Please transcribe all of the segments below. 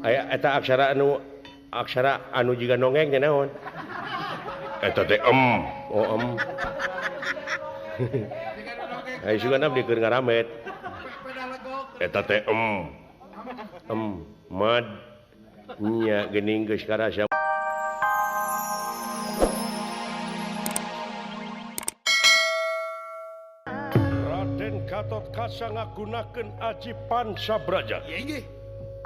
Aya eta aksara anu jiga nongeng nya naon? Eta teh em. Oh em. Ai sugan abdi keur ngaramet. Eta teh em. Em mad nya geuning geus karasa. Raden Gatotkaca ngagunakeun aji Panca Braja.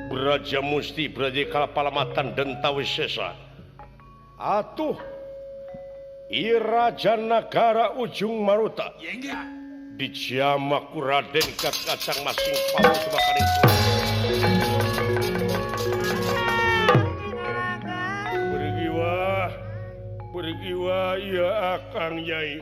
Braja Musti Braja Kalapalamatan Dentawisesa. Atuh Iraja Nagara Ujung Maruta. Dijamak ku Raden Gatotkaca masing pamut makaning. Pergiwa ya akang nyai.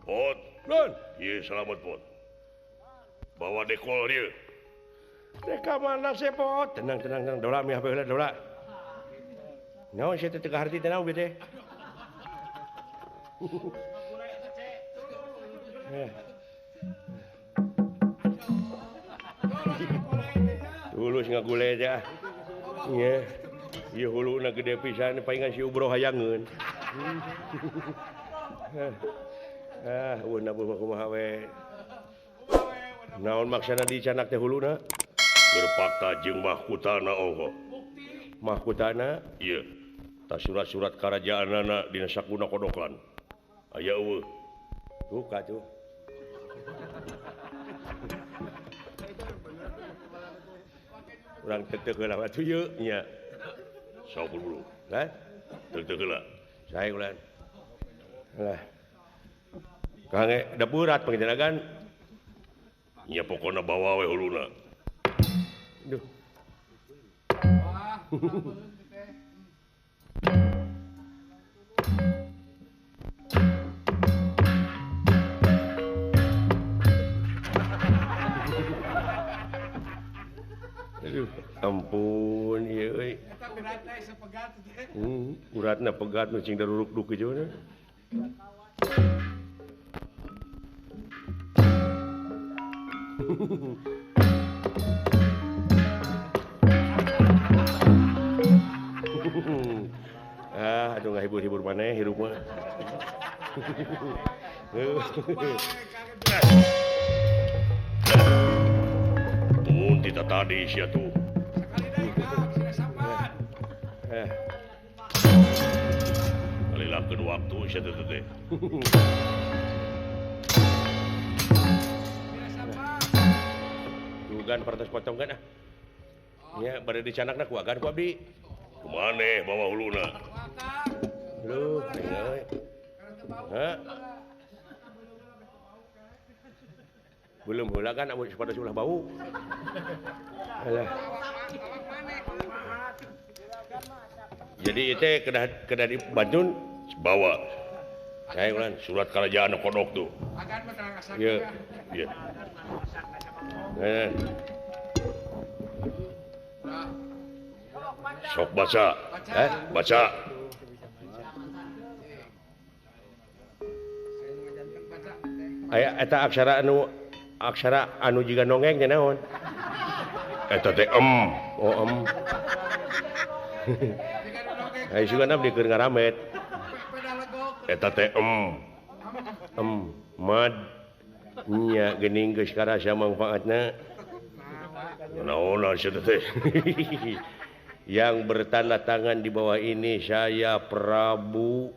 Pot, non, iya selamat pot. Bawa dekol dia. Deka mana sih pot? Tenang tenang tenang, dola mi apa dola. Naon sih teu harti tenang bete. Tulus ngagule aja. Nya. Ieu huluna gede pisan paingan si Ubro hayangeun. Ah, eueun kumaha we. Naon maksana dicanak teh huluna? Berpakta jeung mahkutana ongkoh. Mahkutana? Ieu. Tas surat-surat karajaanana dina sakuna kodokan. Aya eueuh. Buka tuh. Urang teteh heula atuh ieu nya. Sok buru. Hah? Teteh heula. Sae ulan. Lah. Kang da berat pangitanagan. Nya pokona bawa we huluna. Duh. Aduh, ampun ieu euy. Uratna pegat nu cing daruruk-duk kieu na. Ah, aduh ngahibur-hibur maneh hirup mah. Mun tita tadi sia tuh. Kalilakeun waktu sia teh teh. Dugan partos potong kan ah. Nya bade dicanakna ku agan ku abdi. Kumaneh bawa huluna. Aduh, aing. Hah? Belum heula kan amun pada ulah bau. Alah. Jadi itu kedah dibantu bawa. Saya ulan surat kerajaan kodok tuh. Iya, iya. Sok baca, baca. Aya eta aksara anu jiga nongeng nya naon? Eta teh em. Oh em. Ai sugan abdi keur ngaramet. Eta teh em. Em mad nya geuning geus karasa mangfaatna. Naon sia teh? Yang bertanda tangan di bawah ini saya Prabu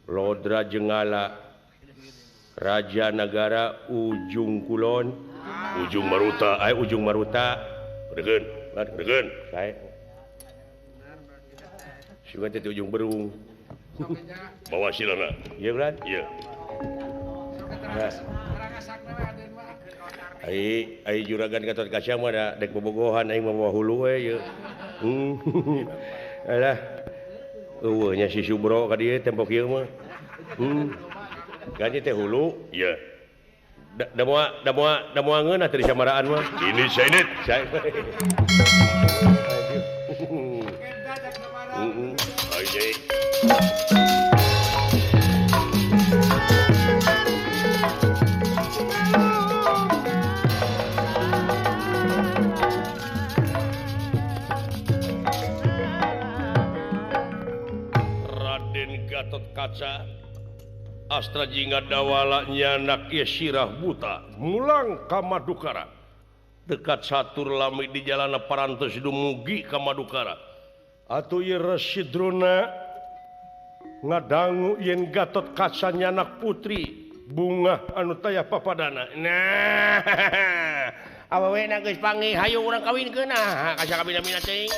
Lodra Jenggala, Raja Nagara Ujung Kulon, Ujung Maruta, ay Ujung Maruta. Regen, regen. Saya. Sugan teh Ujung Berung. Bawa silana. Ieu kan? Ieu. Ai ai juragan Gatotkaca mah da dek bobogohan aing mah bawa hulu we ieu. Alah. Eueuh nya si Subro ka dieu tempo kieu mah. Ganti teh hulu, iya. Da moal ngeunah teh di samaraan mah. Ini sainit. Kaca Astra Jingga Dawala nyanak ieu sirah buta mulang ka Madukara dekat satur lami di jalana parantos dumugi ka Madukara atuh ieu Resi Drona ngadangu yen Gatot Kaca nyanak putri bunga anu taya papadana. Nah, awewena geus panggih hayu urang kawinkeun nah ka sakabina-bina teuing.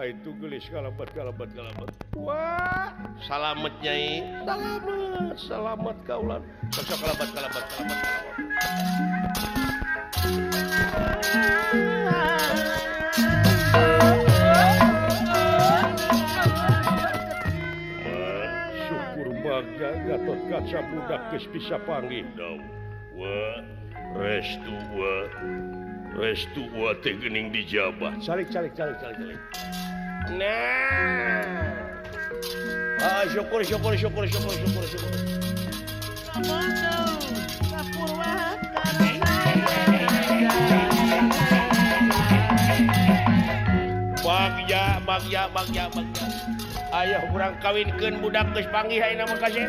Itu gelis kalabat kalabat kalabat. Wah, salamet nyai. Salamet, salamet kaulan. Sok kalabat kalabat kalabat kalabat. Syukur bagja Gatot Kaca budak geus bisa panggih dau. Wah, restu wa. Restu wa teh geuning dijabah. Calik calik calik calik calik. Nah, syukur syukur syukur syukur syukur syukur. Bagja bagja bagja bagja. Ayah urang kawinkeun budak geus panggih ayeuna mah kasih.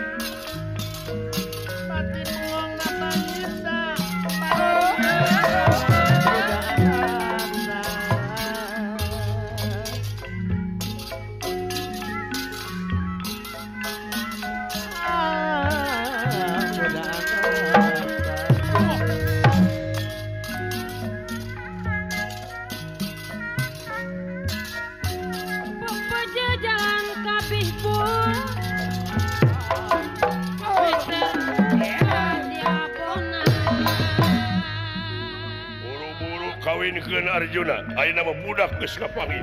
Kawinkeun Arjuna ayeuna mah budak geus kapanggih.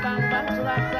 Bang bang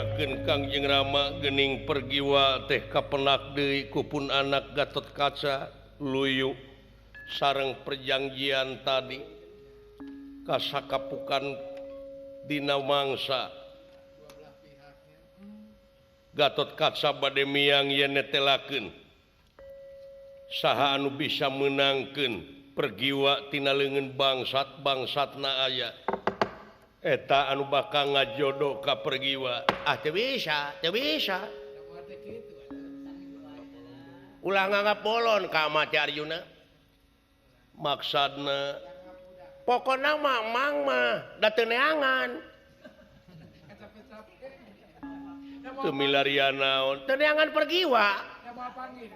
Didongakeun Kangjeng Rama geuning pergiwa teh kapenak deui ku pun anak Gatot Kaca luyu sareng perjanjian tadi kasakapukan dina mangsa Gatot Kaca bade miang yen netelakeun saha anu bisa meunangkeun pergiwa tina leungeun bangsat bangsatna aya eta anu bakal ngajodoh ka pergiwa. Ah teu bisa, teu bisa. Ulah nganggap bolon ka mati Arjuna. Maksudna pokona mah mang mah da teu neangan. Teu milarian naon, teu neangan pergiwa.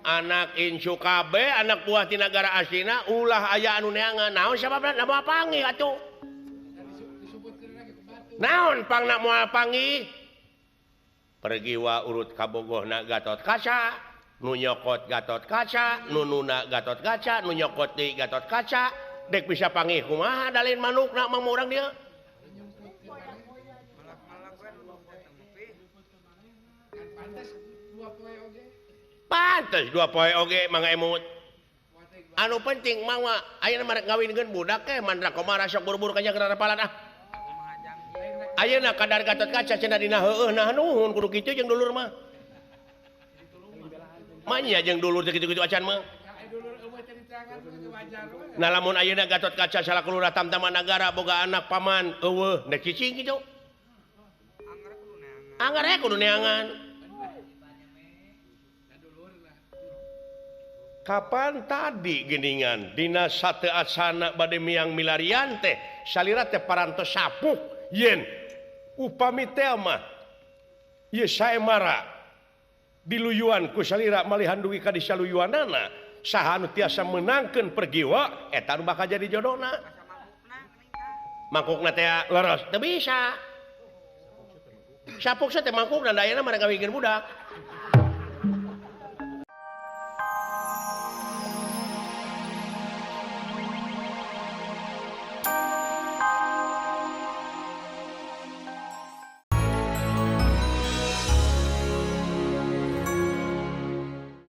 Anak incu kabeh, anak buah ti nagara Astina ulah aya anu neangan. Naon sababna da moal panggih atuh. Naon pangna moal panggih? Pergiwa urut kabogohna Gatot Kaca, nu nyokot Gatot Kaca, nu nuna Gatot Kaca, nu nyokot deui Gatot Kaca, dek bisa panggih kumaha da lain manukna mah urang dieu. Pantes dua poe oge mangga emut. Anu penting mah ayeuna mah rek ngawinkeun budak ke Mandra Komara sok buru-buru ka nya ah. Ayeuna kadar Gatot Kaca cenah dina heueuh nah nuhun kudu kitu jeung dulur mah. Manya jeung dulur teh kitu-kitu acan mah. Nah lamun ayeuna Gatot Kaca salaku lurah Tamtama Nagara boga anak paman eueuh nek cicing kitu. Angger we kudu neangan. Kapan tadi geuningan dina sate asana bade miang milarian teh salira teh parantos sapuk yen upami teh mah ieu saemara diluyuan ku salira malihan dugi ka disaluyuanana saha anu tiasa meunangkeun pergiwa eta anu bakal jadi jodona mangkukna teh leres teu bisa sapuk teh mangkukna da ayeuna mah ngawinkeun budak.